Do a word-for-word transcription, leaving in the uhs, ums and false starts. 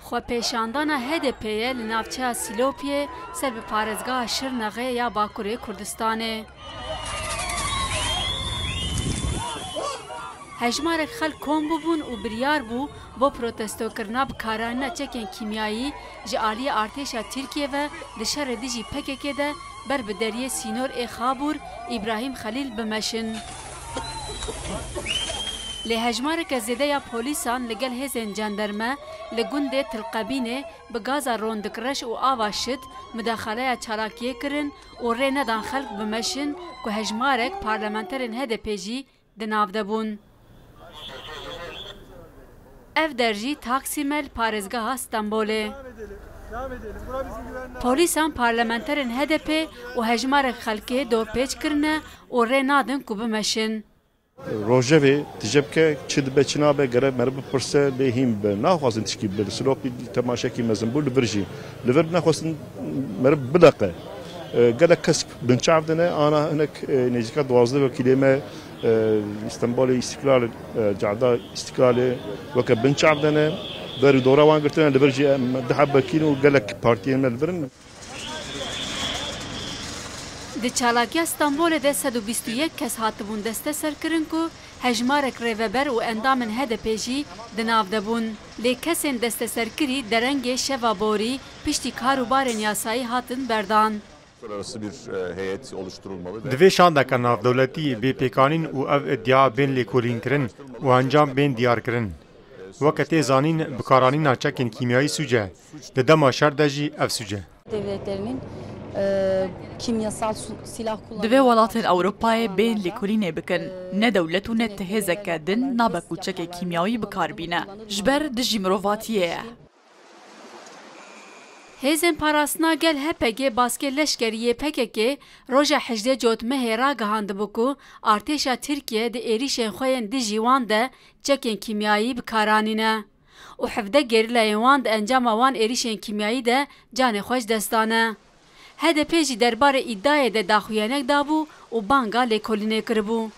Xwepêşandana H D P'ê li navçeya Sîlopiyê ser bi parêzgeha Şirnexê ya Bakurê Kurdistanê. Hejmarek xelk kom bûbûn û biryar bû bo protestokirina bikaranîna çekên kîmyayî ji aliyê artêşa Tirkiyê ve di şerê dijî P K K de ber bi deriyê sînor ê Xabûr Îbrahîm Xelîl bimeşin. Lê hejmareke zêde ya polîsan li gel hêzên cenderme li gundê Tilqebînê bi gaza rondik reş û ava şit mudaxaleya çalakiyê kirin û rê nedan xelk bimeşin ku hejmarek parlamenterên H D P jî di nav de bûn. Ev der jî Taksîm e li parêzgeha Stenbolê. Polîsan parlamenterên H D P û hejmarek xelkê dorpêç kirine û rê nadin ku bimeşin. Rojevê tije bike, çi dibe çi nabe, gere meriv bipirse, lê hîn bi. Naxwazin tişkî bi. Li Silopî temaşekî mezin bû, li vir jî. Li vir nexwestin meriv bileqe. E, gelek kes binçav dine, ana hinek, e, nêzîka duwazdeh wekîlê me, e, Îstenbolê Îstiklal, e, Cehda Îstiklalê weke binçav dine. Ber û dora wan girtine, li vir jî em du heb wekîl û gelek partiyên me li vir in. Di çalakiya Stenbolê de sed û bîst û yek kes hatibûn desteserkirin ku hejmarek rêveber û endamên H D P jî di nav de bûn. Lê kesên desteserkirî derengê şeva borî piştî kar û barên yasayî hatin berdan. Uluslararası bir, e, heyet oluşturulmalı ve Divê şandeke navdewletî bê pêkanîn û ev îdya bên lêkolînkirin û encam bên diyarkirin. Weke tê zanîn, bikaranîna çekên kîmyayî sûc e. Di dema şer de jî ev sûc e. Devletlerinin, e, kimyasal su-, silah kullanımı Divê welatên Ewropayê bên lêkolînê bikin. Ne dewlet û ne ti hêzeke din nabe ku çekê kîmyawî bi kar bîne. Ji ber dijî mirovatiyê ye. Hêzên Parastina Gel H P G baskê leşkerî yê P K K roja hejdê Cotmehê ragihandibû ku artêşa Tirkiye di êrîşên xwe yên dijî wan de çekên kîmyayî bi kar anîne û hevdeh gerîlayên wan di encama wan êrîşên kîmyayî de canê xwe ji dest dane. H D P jî derbarê îdayê de daxuyaniyek dabû û banga lêkolînê kiribû.